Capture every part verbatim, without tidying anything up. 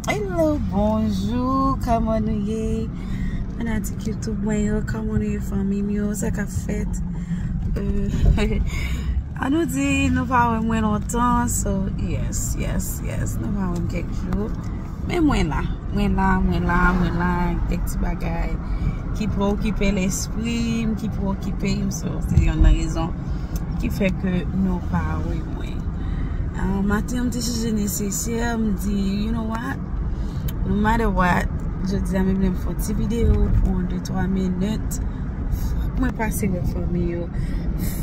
Hello, bonjou, kòman nou ye? Fanatik YouTube mwen yo, kòman nou ye, fanmi m yo? Sa k ap fèt? Euh, an nou di, nou pa wè mwen lontan, so, yes, yes, yes, nou pa wè m kèk jou. Men mwen la, mwen la, mwen la, mwen la, kèk ti bagay ki preokipe lespri m, ki preokipe m, so, se yonn nan rezon ki fè ke nou pa wè mwen. Ah, maten an, m te chanje nesesè, m di, you know what? No matter what, jodi a, menm lè m fè yon ti videyo pou yon de twa minit, fòk mwen pase wè fanmi yo.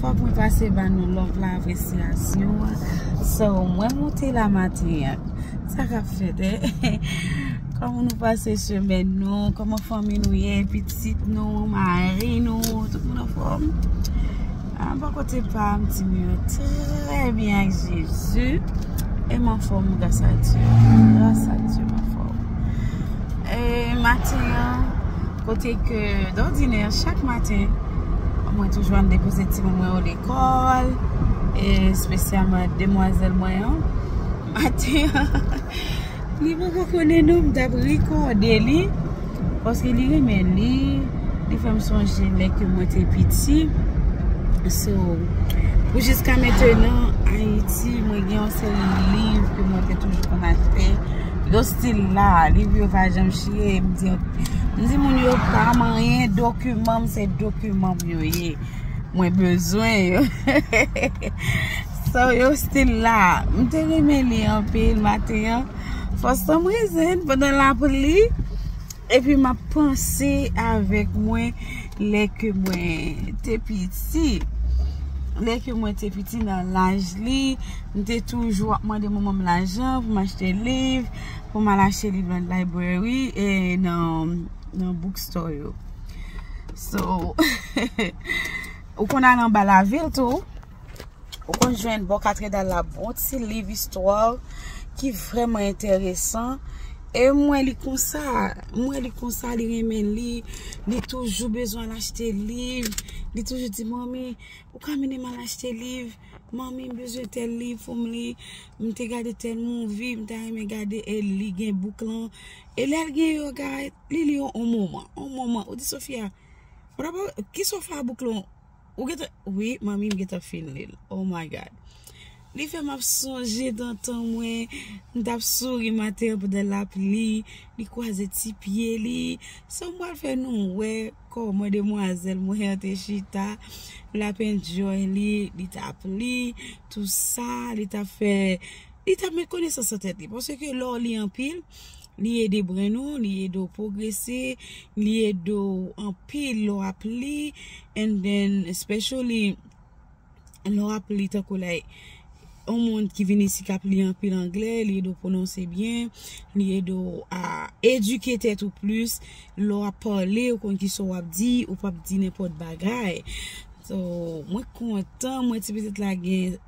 Fòk mwen pase ba nou love la, apresyasyon an. So, mwen moute la maten an. Sa k ap fèt, eh? Kòman nou pase semèn nou? Kòman fanmi nou ye? Pitit nou, mari nou, tout moun anfòm? Ah, bò kote pa m, ti m yo trè byen ak Jezi. E m anfòm, gras a Dye. Gras a Dye, m anfòm. E maten an, kote ke, dòdinè, chak maten, mwen toujou ann depoze timoun mwen yo lekòl, e espesyalman demwazèl mwen an. Maten an, li poko konnen non, m t ap rekòde li, paske li renmen li, li fè m sonje lè ke mwen te piti. So, pou jiska mentenan, Ayiti, mwen gen yon seri liv ke mwen te toujou konn achte. Yo still la, liv yo pa janm chire. M di, m di moun yo pa manyen, dokiman m se dokiman m yo ye. Mwen bezwen yo. So, yo still la. M te renmen li anpil maten an. For some reason, pandan l ap li, epi m ap panse avèk mwen lè ke mwen te piti. Lè ke mwen te piti nan laj li, m te toujou ap mande manman m lajan pou m achte liv, pou m al achte liv nan library e nan, nan bookstore yo. So, ou konn al anba lavil tou, ou konn jwenn bò Katredal la bon ti liv istwa ki vrèman enteresan. E m wè li konsa, m wè li konsa, li renmen li, li toujou bezwen al achte liv, li toujou di, "Manmi, ou ka mennen m al achte liv? Manmi, m bezwen tèl liv pou m li. M te gade tèl movie, m ta renmen gade." E li gen book lan. E lè l gen yo, guys, li li yon, yon moman, yon moman. Ou di, "Sofia, ou ta pa, ki Sofia book lan?" Ou gentan, wi, manmi, m gentan fin li l. Oh my God. Li fè m ap sonje tan tan mwen, m t ap souri maten an pandan l ap li, li kwaze ti pye li. So m pral fè nou wè kòman demwazèl mwen an te chita, l ap enjoy li, li t ap li, tou sa, li t ap fè, li t ap met konesans nan tèt li. Paske lè w li anpil, li ede brenn ou, li ede w pwogrese, li ede w anpil lè w ap li, and then especially lè w ap li tankou like yon moun ki vin isi k ap li anpil anglè, li ede w pwononse byen, li ede w a edike tèt ou plis, lè w ap pale, ou konn kisa w ap di, ou p ap di nenpòt bagay. So, mwen kontan, mwen ti pitit la gen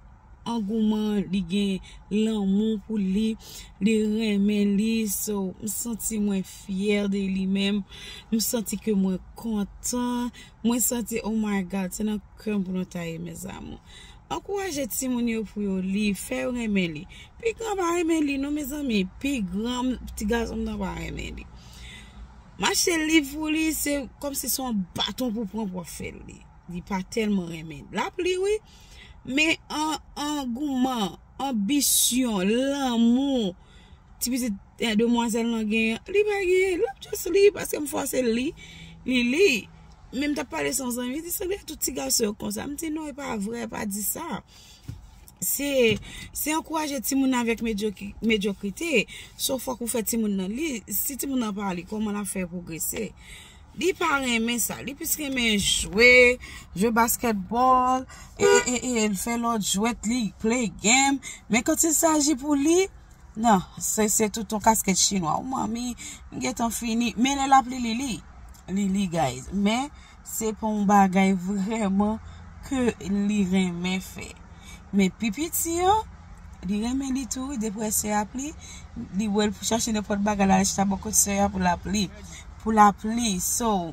angouman, li gen lanmou pou li, li renmen li, so, m santi mwen fyè de li menm, m santi ke mwen kontan, mwen santi, oh my God, se nan kè m pou nou ta ye, mes amours. Ankouraje timoun yo pou yo li, fè yo renmen li. Pi gran pa renmen li non, mezanmi, pi gran, ti gason m nan pa renmen li. M achte liv pou li, se kòmsi se yon baton pou pran pou w ap fè l li. Li pa tèlman renmen. L ap li, wi, men an, angouman, anbisyon, lanmou, ti pitit, eh, demwazèl lan genyen, li pa genyen, l ap just li, paske m fòse l li, li li. Men m t ap pale san zanmi, di, "Sanble tout ti gason yo konsa." M di, "Non, e pa vre, pa di sa." Se, se ankouraje timoun avèk medyoki-, medyokrite. So, fòk ou fè timoun nan li. Si timoun nan pa li, kòman l ap fè pwogrese? Li pa renmen sa. Li plis renmen jwe, jwe basketball, e, e, e, e fè lòt jwèt, li play game. Men quand il s'agit pou li, non, se, se tout yon kaskèt chinwa. Ou manmi, m gentan fini. Men lè l ap li, li li. Li li, guys. Men se pa yon bagay vrèman ke li renmen fè. Men pi piti an, li renmen li tou, wi, depi w wè sè ap li, li wè l pou chache nenpòt bagay, l al chita bò kot sè a pou l ap li. Pou l ap li. So,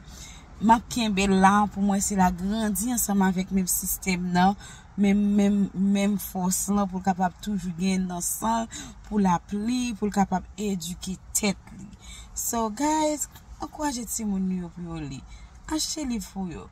m ap kenbe l la pou mwen, se la grandi ansanm avèk menm sistèm nan, menm, menm, menm fòs lan pou l kapab toujou gen nan san l, pou l ap li, pou l kapab edike tèt li. So, guys, ankouraje timoun nou yo pou yo li. Achte liv pou yo.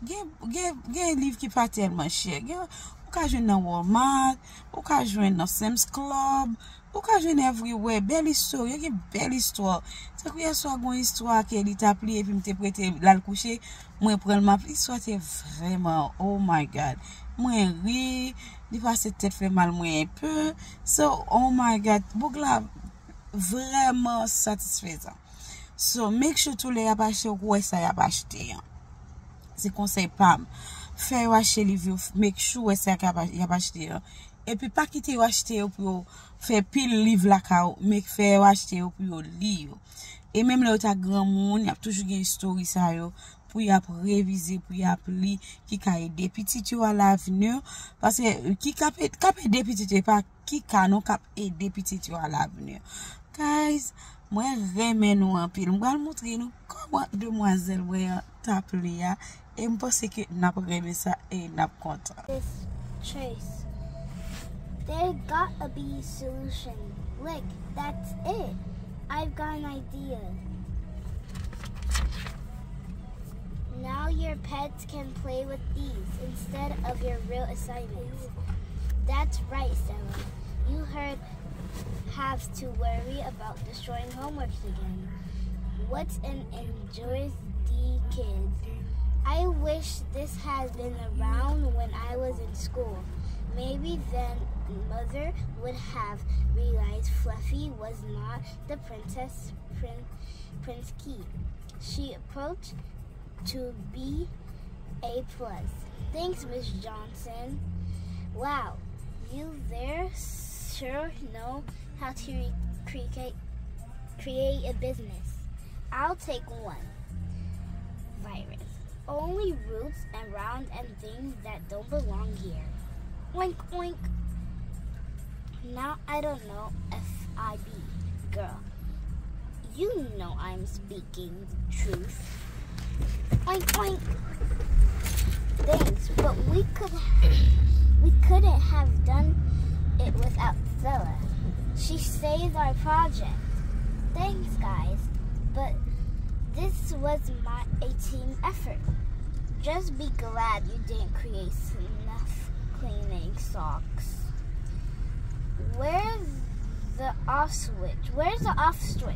Gen, gen, gen liv ki pa tèlman chè. Gen, ou ka jwenn nan Walmart, ou ka jwenn nan Sam's Club, ou ka jwenn everywhere. Bèl istwa, yo gen bèl istwa. Tankou yèswa, gen yon istwa ke li t ap li epi m te prete l al kouche. Mwen pran l, m ap li. Istwa te vrèman, oh my God. Mwen ri, li pase tèt fè mal mwen enpe. So, oh my God, boug la vrèman satisfezan. So, make sure tou lè y ap achte, ou wè sa y ap achte an. Se konsèy pa m. Fè yo achte liv yo, make sure wè sa y ap, y ap achte an. Epi pa kite yo achte yo pou yo fè pil liv lakay ou, men fè yo achte yo pou yo li yo. E menm lè yo ta granmoun, y ap toujou gen istori sa yo pou y ap revize, pou y ap li, ki ka ede pitit yo alavni. Paske ki k ap, k ap ede pitit yo, e pa ki ka non k ap ede pitit yo alavni. Guys, mwen renmen nou anpil. Mwen pral montre nou kòman demwazèl mwen an t ap li a. E m panse ke n ap renmen sa e n ap kontan. This trace. There gotta be a solution. Look, that's it. I've got an idea. Now your pets can play with these instead of your real assignments. That's right, Stella. You heard have to worry about destroying homeworks again. What an ingenuity kid. I wish this had been around when I was in school. Maybe then mother would have realized Fluffy was not the princess prin- prince key. She approached to be a plus. Thanks, Miss Johnson. Wow, you there sure know how to re- create create a business. I'll take one. Virus. Only roots and round and things that don't belong here. Oink oink. Now I don't know if I be girl. You know I'm speaking truth. Oink oink. Thanks, but we could we couldn't have done it without Stella. She saved our project. Thanks, guys, but this was my a team effort. Just be glad you didn't create enough cleaning socks. Where's the off switch? Where's the off switch?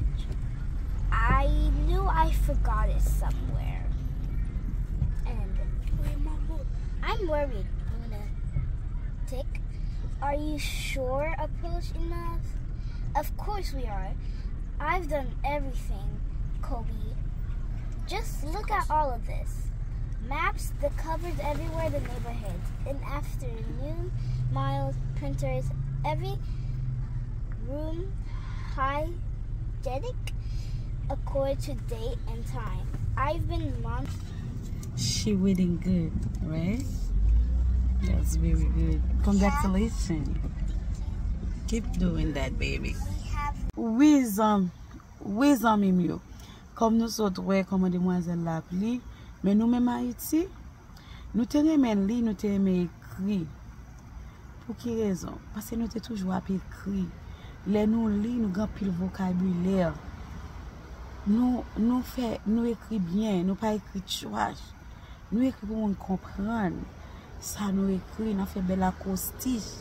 I knew I forgot it somewhere. And I'm worried, Luna. Tick, are you sure approach enough? Of course we are. I've done everything, Kobe. Just look at all of this. Maps, the cupboards everywhere, the neighborhoods. An afternoon, miles, printers, every room, hygienic, according to date and time. I've been months. She reading good, right? That's very good. Congratulations. Keep doing that, baby. Wi, zan- wi, zanmi m yo. Kòm nou sot wè kòman demwazèl la ap li, men nou menm Ayiti, nou te renmen li, nou te renmen ekri. Pou ki rezon? Paske nou te toujou ap ekri. Lè nou li, nou gen anpil vokabilè. Nou, nou fè, nou ekri byen, nou pa ekri tchwach. Nou ekri pou moun konprann sa nou ekri, n ap fè bèl akwostich.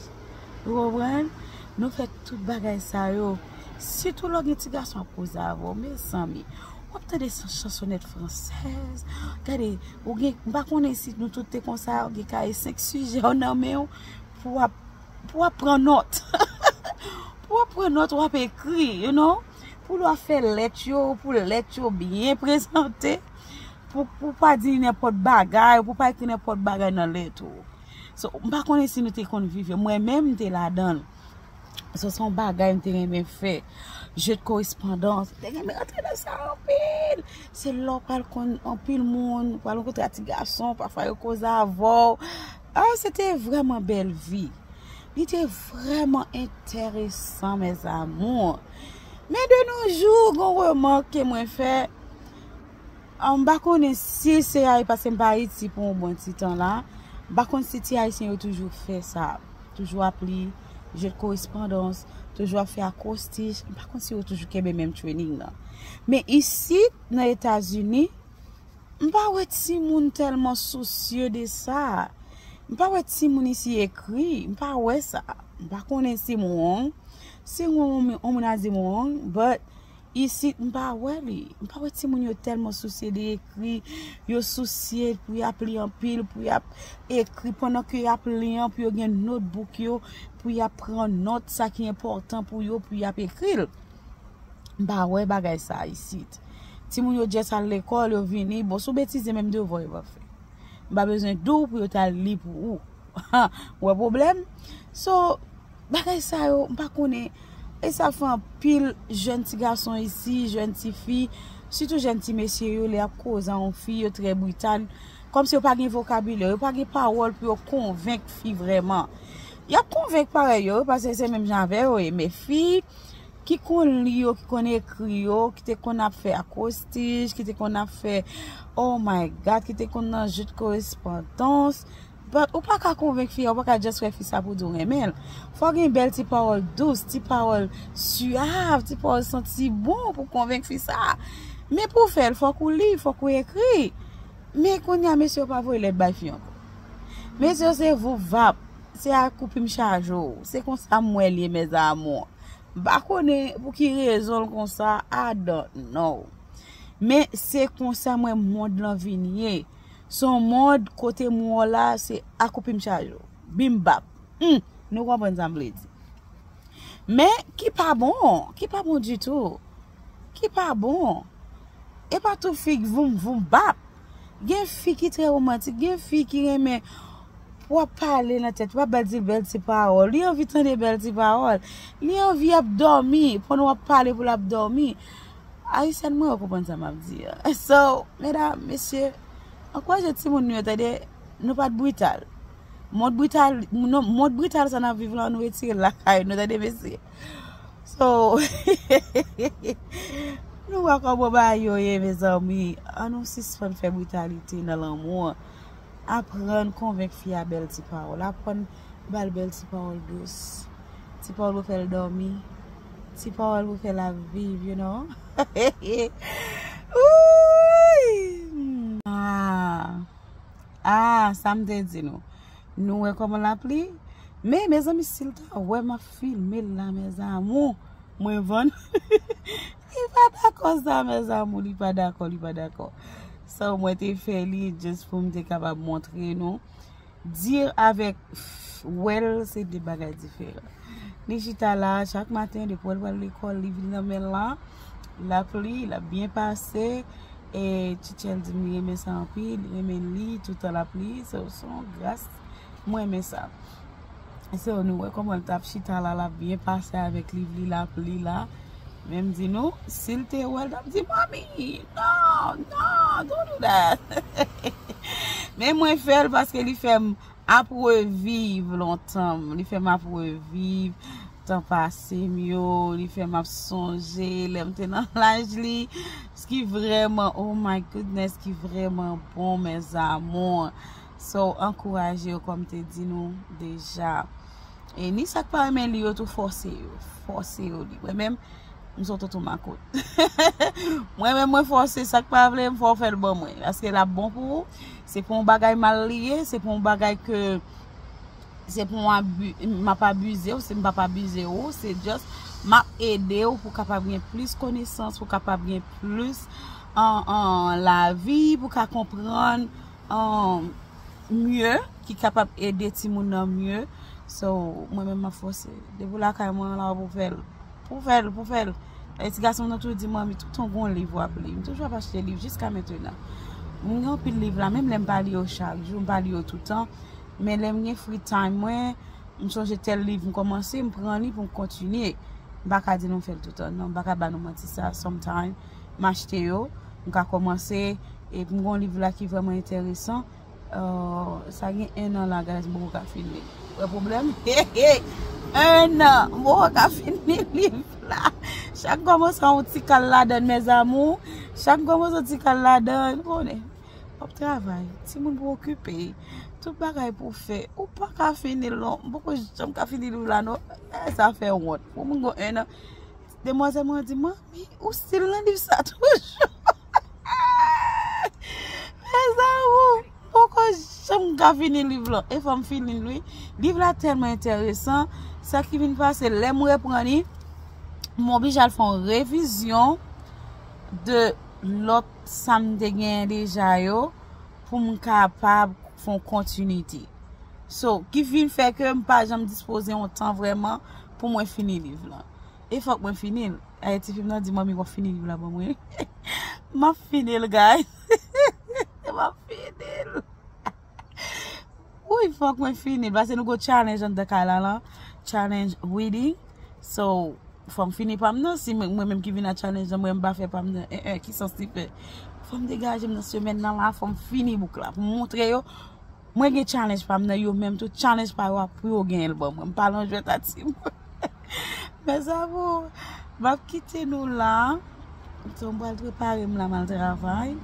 Ou konprann? Nou fè tout bagay sa yo. Sitou lè w gen ti gason ap koze avè w, mezanmi, w ap tande chansonèt fransèz. Gade, ou gen, m pa konnen si nou tout te konsa, ou gen kaye senk sijè w nan men w pou w ap, pou w ap pran nòt. Pou w ap pran nòt, w ap ekri, you know? Pou lè w ap fè lèt yo, pou lèt yo byen prezante. Pou, pou pa di nenpòt bagay, pou pa ekri nenpòt bagay nan lèt ou. So, m pa konnen si nou te konn viv yo. Mwen menm, m te ladan l. So, se yon bagay m te renmen fè. Jeu de correspondance. M te renmen antre nan sa anpil. Se lè w pral konn anpil moun, ou pral rankontre a ti gason, pafwa yo koze avè w. Ah, se te vrèman bèl vi. Li te vrèman enteresan, mes amours. Men de nos jours, gen yon remak ke mwen fè. Ah, m pa konnen si se a, paske m pa Ayiti pou yon bon ti tan la. M pa konn si ti Ayisyen yo toujou fè sa. Toujou ap li, jwe korespondans, toujou ap fè akwostich. M pa konn si yo toujou kenbe menm training nan. Men isit, nan Etazini, m pa wè timoun tèlman sousye de sa. M pa wè timoun isi ekri. M pa wè sa. M pa konnen si m wrong. Si m wrong, on moun a di m wrong, but isit, m pa wè li. M pa wè timoun yo tèlman sousye de ekri. Yo sousye pou y ap li anpil, pou y ap ekri. Pandan ke y ap li an, pou yo gen notebook yo, pou y ap pran nòt, sa ki enpòtan pou yo, pou y ap ekri l. M pa wè bagay sa isit. Timoun yo just al lekòl, yo vini. Bon, si w betize, menm devwa yo p ap fè. M pa bezwen di w pou yo t al li pou ou. Ou wè pwoblèm? So, bagay sa yo, m pa konnen. E sa fè anpil jèn ti gason isi, jèn ti fi, sitou jèn ti mesye yo, lè y ap koze a yon fi, yo trè brital. Kòmsi yo pa gen vokabilè, yo pa gen pawòl pou yo konvenk fi vrèman. Y ap konvenk parèy yo, paske se menm jan avè yo ye, men fi ki konn li yo, ki konn ekri yo, ki te konn ap fè akwostich, ki te konn ap fè, oh my God, ki te konn nan jwe korespondans. But ou pa ka konvenk fi a, ou pa ka just wè fi sa pou di w renmen l. Fò gen bèl ti pawòl dous, ti pawòl syav, ti pawòl santi bon pou konvenk fi sa. Men pou w fè l, fòk ou li, fòk ou ekri. Men kounye a, mesye yo pa voye lèt bay fi ankò. Mesye yo se voup vap, se akoupim chaje w. Se konsa m wè l ye, mes amours. M pa konnen pou ki rezon l konsa, I don't know. Men se konsa m wè mond lan vin ye. Se yon mond kote m wè w la, se akoupim chaje w. Bim bap. Hmm, nou konprann sa m vle di. Men ki pa bon, ki pa bon ditou. Ki pa bon. E pa tout fi k voum voum bap. Gen fi ki trè womantik, gen fi ki renmen w ap pale nan tèt, w ap ba l di bèl ti pawòl. Li anvi tande bèl ti pawòl. Li anvi ap dòmi, pandan w ap pale pou l ap dòmi. Ayisyèn mwen, yo konprann sa m ap di a. So, medam, mesye, ankouraje timoun nou yo, tande, nou pa t brital. Mond brital, non, mond brital sa n ap viv la, nou retire l lakay nou, tande, mesye. So, nou wè kòman bagay yo ye, mezanmi. Ann nou sispann fè britalite nan lanmou an. Aprann konvenk fi a bèl ti pawòl. Aprann ba l bèl ti pawòl dous. Ti pawòl pou fè l dòmi. Ti pawòl pou fè l ap viv, you know. Ooh! Ah! Ah, sa m te di nou. Nou wè kòman l ap li? Men, mezanmi, si l ta wè m ap filme l la, mes amours, mwen vann. Li pa dakò sa, mes amours, li pa dakò, li pa dakò. So, mwen te fè li just pou m te kapab montre nou. Dire avèk wè l, se de bagay diferan. Li chita la, chak maten, depi w al pral lekòl, li vin nan men l la. L ap li, l ap byen pase. E Tchitchèl di m li renmen sa anpil, li renmen li, toutan l ap li. So, se yon gras, mwen renmen sa. So, nou wè kòman l t ap chita la, l ap byen pase avèk liv li, l ap li la. Men m di nou, si l te wè l, t ap di, "Mommy, no, no, don't do that." Men mwen fè l paske li fè m ap reviv lontan m. Li fè m ap reviv tan pase m yo. Li fè m ap sonje lè m te nan laj li. S ki vrèman, oh my goodness, ki vrèman bon, mes amours. So, ankouraje yo, kòm te di nou deja. E ni sa k pa renmen li yo tou, fòse yo. Fòse yo li. Mwen menm, m se yon tonton makout. Mwen menm, mwen fòse, sa k pa vle, m fè w fè l ban mwen. Paske l ap bon pou ou. Se pa yon bagay mal li ye, se pa yon bagay ke, se pa yon abi, m ap abize w, se m p ap abize w, se just, m ap ede w pou w kapab gen plis konesans, pou w kapab gen plis, an, an lavi, pou w ka konprann, an, mye, ki kapab ede timoun nan mye. So, mwen menm m ap fòse. Depi w lakay mwen la, pou fè l. Pou fè l, pou fè l. E ti gason m nan toujou di, "Manmi, toutan w gon liv w ap li." M toujou ap achte liv jiska mentenan. M gen anpil liv la, menm lè m pa li yo chak jou, m pa li yo toutan. Men lè m gen free time mwen, m sonje tèl liv m kòmanse, m pran li pou m kontinye. M pa ka di nou m fè l toutan, non, m pa ka ba nou manti sa. Sometime, m achte yo, m ka kòmanse, epi m gon liv la ki vrèman enteresan. Oh, sa gen en an la, guys, m poko ka fin li. Wè pwoblèm? En an, m poko ka fin li liv la. Chak kòmanse yon ti kal ladan, mes amours. Chak kòmanse yon ti kal ladan, nou konnen. W ap travay, timoun pou okipe. tout bagay pou fè. Ou pa ka fini l non. M poko janm ka fini liv la non. E, sa fè wont. Pou moun gon en an. Demwazèl mwen di, "Manmi, ou still nan liv sa toujou?" Mezanmi, poko janm ka fini liv lan. E fò m fini l wi. Liv la tèlman enteresan. Sa ki vin pase, lè m reprann li, m oblije al fè yon revizyon de lòt sa m te genyen deja yo pou m kapab fè yon kontinite. So, ki vin fè ke m pa janm dispoze yon tan vrèman pou mwen fini liv lan. E fòk mwen fini l. Ayiti fim nan di, "Manmi, w ap fini liv la ban mwen." M ap fini l, guys. M ap fini l. Wi, fòk mwen fini l. Paske nou gon challenge anndan kay la lan. Challenge reading. So, fò m fini pa m nan. Si mwen, mwen menm ki vin a challenge lan, mwen m pa fè pa m nan. Eh, eh, ki sans li fè? Fò m degaje m nan semèn nan la, fò m fini bouk la. Pou m montre yo, mwen gen challenge pa m nan, yo menm tou challenge pa yo ap pou yo genyen l ban mwen. M pa nan jwèt a timoun. Mes amours, m ap kite nou la. So, m pral prepare m la, m al travay.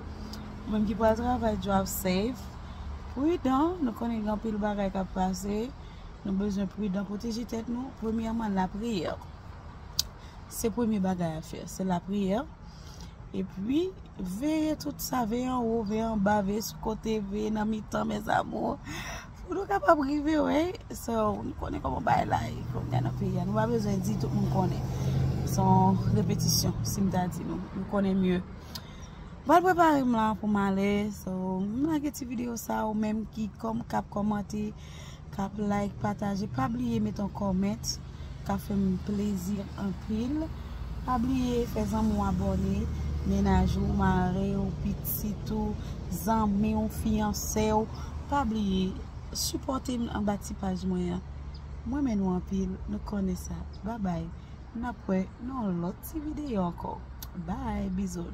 Ou menm ki pral travay, drive safe. Pridan, nou konnen gen anpil bagay k ap pase. Nou bezwen pridan, pwoteje tèt nou. Premyèman, lapriyè. Se premye bagay a fè, se lapriyè. Epi, veye tout sa, veye anwo, veye anba, veye sou kote, veye nan mitan, mes amours. Pou nou kapab rive, wi. So, nou konnen kòman bagay la ye, kounye a nan peyi a. Nou pa bezwen di, tout moun konnen. Se yon repetisyon, si m ta di nou. Nou konnen mye. M pral prepare m la pou m ale. So, m lage ti videyo sa, ou menm ki kòm k ap kòmante, k ap like, pataje, pa bliye mete yon comment. Ka fè m plezi anpil. Pa bliye fè zanmi w abòne, mennaj ou, mari w, pitit ou, zanmi w, fiyanse w. Pa bliye sipòte m anba ti paj mwen an. M renmen nou anpil, nou konnen sa. Babay. N ap wè nan yon lòt ti videyo ankò. Bye, bizou.